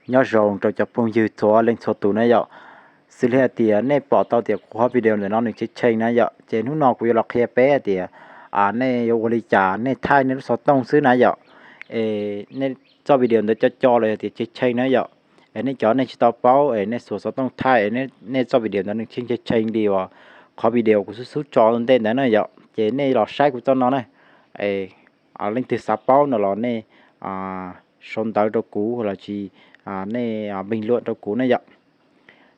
Nyob zoo rau cov phooj ywg txhua leej txhua tus na yom. Xws li hais tias nej pom tau tias kuv qhov video ntawm no nws tshee tshee na yom, ces hnub no kuv yuav los qhia peb hais tias nej yuav ua li cas nej thaij nej lub xov tooj xwb na yom. Es nej txoj video ntawd co co los yog tias tshee tshee na yom, es nej cov nej tsis tau paub es nej xuas xov tooj thaij, nej txoj video ntawd nws tshee tshee tshee li uas qhov video kuv xub xub tso ntej ntawd na yom, ces nej los saib kuv txoj no na. Leej twg xav paub no los nej sau ntawv rau kuv los tsis, nej bình luận rau kuv na yom.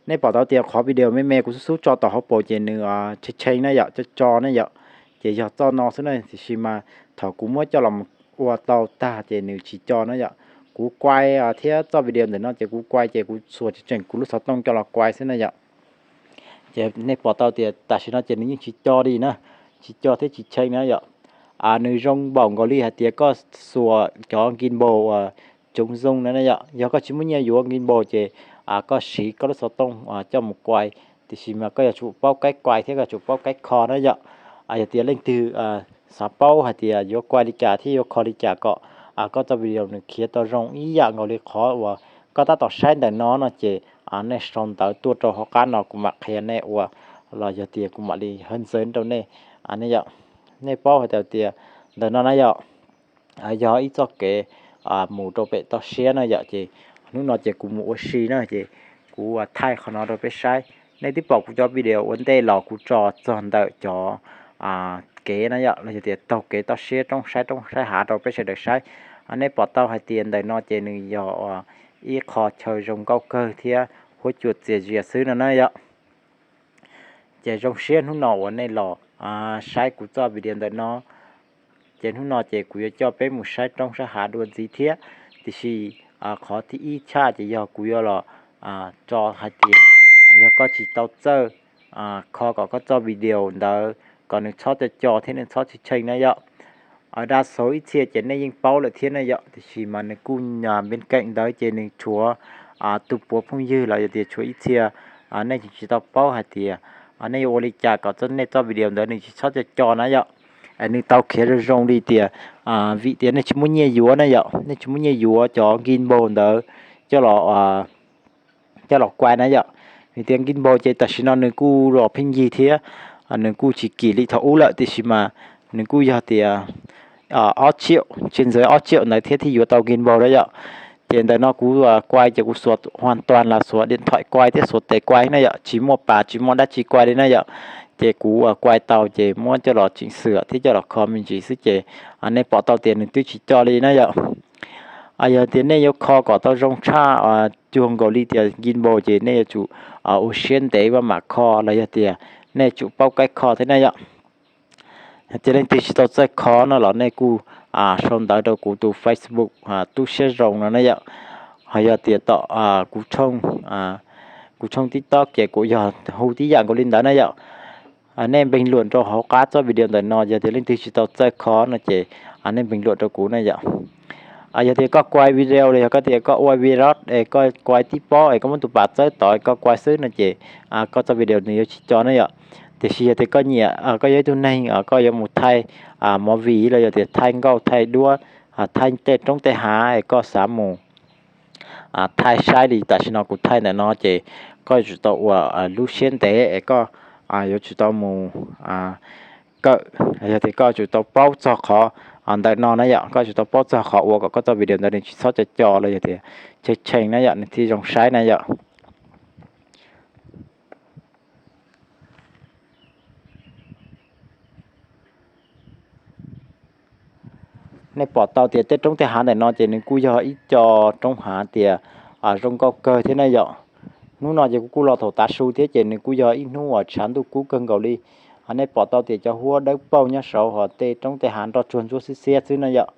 Nej pom tau tias qhov video me me kuv xub xub tso tom hauv paus ces nws tshee tshee na yom, co co na yom, ces yog txoj no xwb na. Tiam sis mas thaum kuv muab coj los ua tau tag ces nws tsis co na yom. Kuv kuai thiab txoj video ntawm no ces kuv kuai ces kuv xuas tseem kuv lub xov tooj coj los kuai xwb na yom. Ces nej pom tau tias tam sim no ces nws yeej tsis co li na, tsis co thiab tsis tshee na yom. Nws zoo npaum nkaus li hais tias koj xuas cov gimbal uas chống rung na yom. Yog koj tsis muaj nyiaj yuav gimbal ces koj siv koj lub xov tooj coj mus kuai, tiam sis mas koj yuav tsum paub kaib kuai thiab koj tsum paub kaib kho na yom. Yog tias leej twg xav paub hais tias yuav kuai li cas thiab yuav kho li cas kom koj txoj video nws khiav tau zoo ib yam nkaus li qhov uas koj tab tom saib ntawm no no ces nej sau ntawv tuaj rau hauv qab no kuv mam qhia nej ua, los yog tias kuv mam li hướng dẫn rau nej. Nej yom, nej paub hais tias ntawm no na yom, yog ib txoj kev mus rau pem toj siab na yom, ces hnub no ces kuv mus ua si na ces kuv thaij qhov no rau peb saib. Nej twb pom kuv cov video ua ntej los kuv tso txog ntawm cov kev na yom, los yog tias taug kev toj siab roob saib roob saib hav rau peb sawv daws saib. Nej pom tau hais tias ntawm no ces nws yog ib qho chaw zoo nkauj kawg thiab huab cua txias zias xwb no na yom. Ces zoo siab hnub no uas nej los saib kuv txoj video ntawm no. Ces hnub no ces kuv yuav coj peb mus saib roob saib hav dua ntxiv thiab, tiam sis qhov thib ib tshaj ces yog kuv yuav los tso hais tias yog koj tsis tau txawj kho kom koj txoj video ntawd kom nws txhob co co thiab nws txhob tshee tshee na yom. Đa số ib txhia ces nej yeej paub lawm thiab na yom, tiam sis mas nws kuj bên cạnh ntawd ces nws tshuav tus puav phooj ywg los yog tias tshuav ib txhia nej tsis tau paub hais tias nej yuav ua li cas kom nej txoj video ntawd nws tsis txhob co co na yom. Nws tau khiav zoo zoo li tias vim tias nej tsis muaj nyiaj yuav na yom, nej tsis muaj nyiaj yuav cov gimbal ntawd coj los coj los kuai na yom. Vim tias gimbal ces tam sim no nws kuj los pheej yig thiab nws kuj tsis kim li thaum ub lawm, tiam sis mas nws kuj yog tias ob triệu, trên dưới ob triệu ntawd thiab thiaj yuav tau gimbal na yom. Ces ntawm no kuv kuai ces kuv xuas hoàn toàn là xuas điện thoại kuai thiab xuas tes kuai na yom, tsis muaj pas tsis muaj dab tsi kuai li na yom. Ces kuv kuai tau ces muab coj los chỉnh sửa thiab coj los kho me ntsis xwb ces nej pom tau tias nws twb tsis co li na yom. Yog tias nej yuav kho kom tau zoo tshaj cuag nkaus li tias gimbal ces nej yuav tsum ua siab ntev maj mam kho los yog tias nej tsum paub kaib kho thiab na yom. Yog tias leej twg tsis tau txawj kho no los nej kuj sau ntawv rau kuv tus Facebook Tub Siab Zoo no na yom. Ho yog tias tom kuv tshooj TikTok ces kuv yog hu tib yam nkaus li ntawd na yom. Nej bình luận rau hauv qab txoj video ntawm no, yog tias leej twg tsis tau txawj kho no ces nej bình luận rau kuv na yom. Yog tias koj kuai video los yog koj tias koj ua vlog es koj kuai tib pob es koj muab tus pas txawb tod koj kuai xwb no ces koj txoj video nws yuav tsis co na yom. Tiam sis yog tias koj nyiam, koj yog ib tug neeg koj yuav mus thaij movie los yog tias thaij nkauj thaij duab, thaij tej roob tej hav es koj xav mus thaij saib li tam sim no kuv thaij ntawm no ces koj yuav tsum tau ua lub siab ntev es koj yuav tsum tau mus kawm, yog tias koj yuav tsum tau paub txog qhov ntawm no na yom, koj yuav tsum tau paub txog qhov ua kom koj txoj video ntawd nws tsis txhob co co los yog tias tshee tshee na yom, nws thiaj zoo saib na yom. Nej pom tau tias tej roob tej hav ntawm no ces nws kuj yog ib co roob hav tias zoo nkauj kawg thiab na yom. Hnub no ces kuv kuj los thaum tav su thiab ces nws kuj yog ib hnub uas tshav ntuj kub kawg nkaus li. Nej pom tau tias cov huab dawb paug nyob saud hos tej roob tej hav nroj tsuag ntsuab xiab xiab xwb na yom.